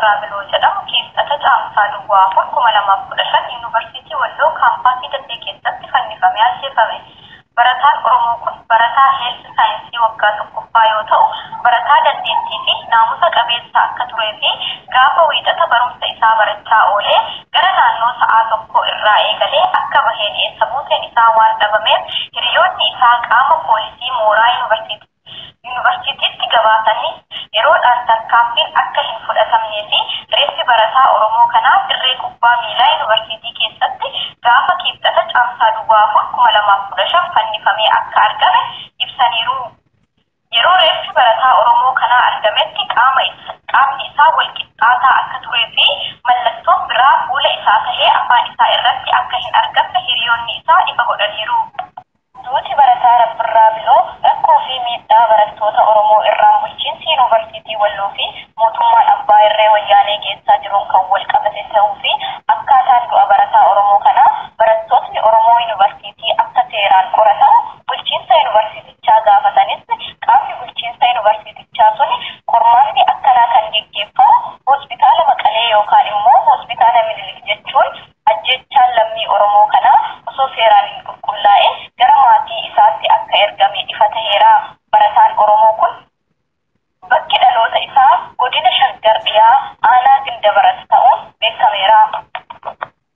Rabbirraa Biloo jedhamu Kibxata Caamsaa duwwaa 4, 2015 Yuunivarsiitii Walloo kaampaasii Dasee keessatti fannifamee ajjeefame. Barataan Oromoo kun barataa Heelz Saayinsii waggaa 1ffaa yoo ta'u, barataa dandeettii fi naamusa qabeessa akka turee fi gaafa Wiixata barumsa isaa barachaa oolee gara naannoo sa'aa 1:00 irraa eegalee akka baheen eessa buuteen isaa waan dhabameef hiriyoonni isaa qaama poolisii mooraa Yuunivarsiitiitti gabaasanii yeroodhaan tarkaanfiin akka hin fudhatamnee fi reeffi barataa Oromoo kanaa dirree kubbaa miilaa Yuunivarsiitii keessatti gaafa Kibxata Caamsaa duwwaa 4, 2015 fannifamee akka argame ibsaniiru. Yeroo reeffi barataa Oromoo kanaa argametti qaama qaamni isaa wal qixxaataa akka turee fi mallattoon biraa fuula isaa tahee afaan isaa irratti akka hin argamne hiriyoonni isaa ifa godhaniiru. Duuti barataa Rabbirraa Biloo rakkoo fi miidhaa barattoota Oromoo irraan bulchiinsi Yuunivarsiitii Walloo fi mootummaan abbaa irree Wayyaanee geessaa jiruun kan wal qabate tahuu fi akkaataan du'a barataa Oromoo kanaa barattootni Oromoo Yuunivarsiitii akka seeraan qoratamu bulchiinsa Yuunivarsiitichaa gaafatanis qaamni bulchiinsa Yuunivarsiitichaa suni qormaanni akkanaa kan geggeeffamu Hospitaala Maqalee yookaan immoo Hospitaala Minilik jechuun ajjeechaan lammii Oromoo kanaa osoo seeraan hin qulqullaa'in gara maatii isaatti akka ergame ifa taheera. Barataan Oromoo kun bakki dhaloota isaa Godina Shaggar Dhiyaa Aanaa Gindabarat ta'uun beekameera.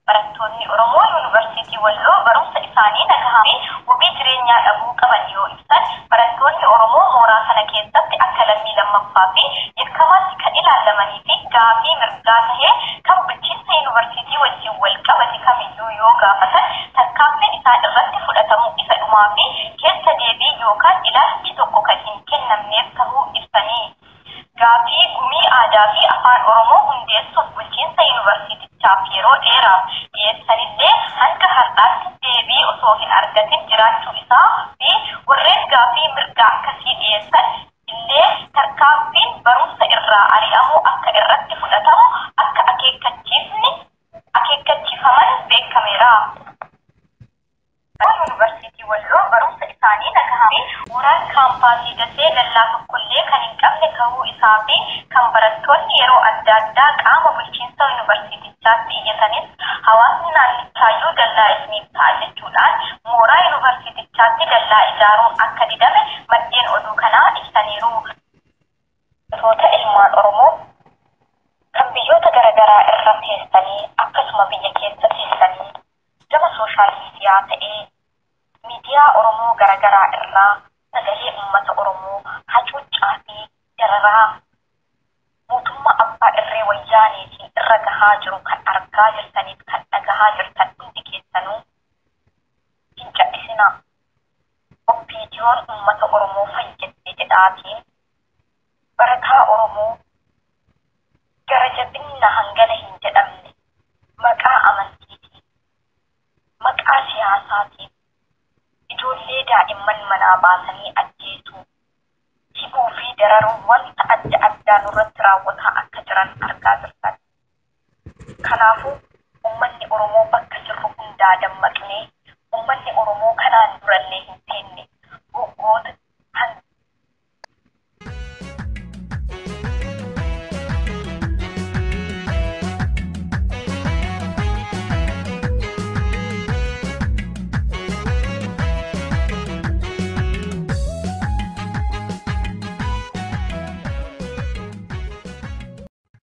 Barattoonni Oromoo Yuunivarsiitii Walloo barumsa isaanii nagahaa fi wabii jireenyaa dhabuu qaban yoo ibsan, barattoonni Oromoo mooraa kana keessatti akka lammii lammaffaa fi yakkamaatti kan ilaallamanii fi gaafii mirgaa tahee kan bulchiinsa Yuunivarsiitii wajjin wal qabate kamiyyuu yoo gaafatan tarkaanfiin isaan irratti fudhatamu isa dhumaa fi keessa deebii yookaan ilaalchi tokko kan hin kennamneef tahuu ibsanii. Gaafii Gumii Aadaa fi Afaan Oromoo hundeessuuf bulchiinsa Yuunivarsiitichaaf yeroo dheeraaf dhiyeessanillee hanga har'aatti deebii osoo hin argatin jiraachuu isaa fi warreen gaafii mirgaa akkasii dhiyeessan illee tarkaanfiin barumsa irraa ari'amuu akka irratti fudhatamu akka akeekkachiifni akeekkachiifaman beekameera. Yuunivarsiitii Walloo barumsa isaanii nagahaa fi mooraan kaampaasii Dasee dallaa tokkollee kan hin qabne tahuu isaa fi kan barattoonni yeroo adda addaa qaama bulchiinsa Yuunivarsiitichaatti iyyatanis hawaasni naannichaayyuu dallaa isiniif ta'a jechuudhaan mooraa Yuunivarsiitichaatti dallaa ijaaruun akka didame maddeen oduu kanaa ibsaniiru. Goota ilmaan Oromoo kan biyyoota garagaraa irra teessanii akkasuma biyya keessa teessanii gama social media ta'ee miidiyaa Oromoo garagaraa irraa sagalee ummata Oromoo hacuuccaa fi dararaa mootummaa abbaa irree Wayyaaneetiin irra gahaa jiru kan argaa jirtaniif kan dhagahaa jirtan hundi keessanuu hin cadhisinaa. OPDOn ummata Oromoo fayyadde jedhaatiin barataa Oromoo gara jabinna hangana hin jedhamne maqaa amantiitiin, maqaa siyaasaatiin ijoollee daa'imman manaa baasanii ajjeesuu, hidhuu fi dararuu wanta adda addaa nurratti raawwataa akka jiran argaa jirtan. Kanaafuu ummanni Oromoo bakka jirru hundaa dammaqnee ummanni Oromoo kanaan durallee hin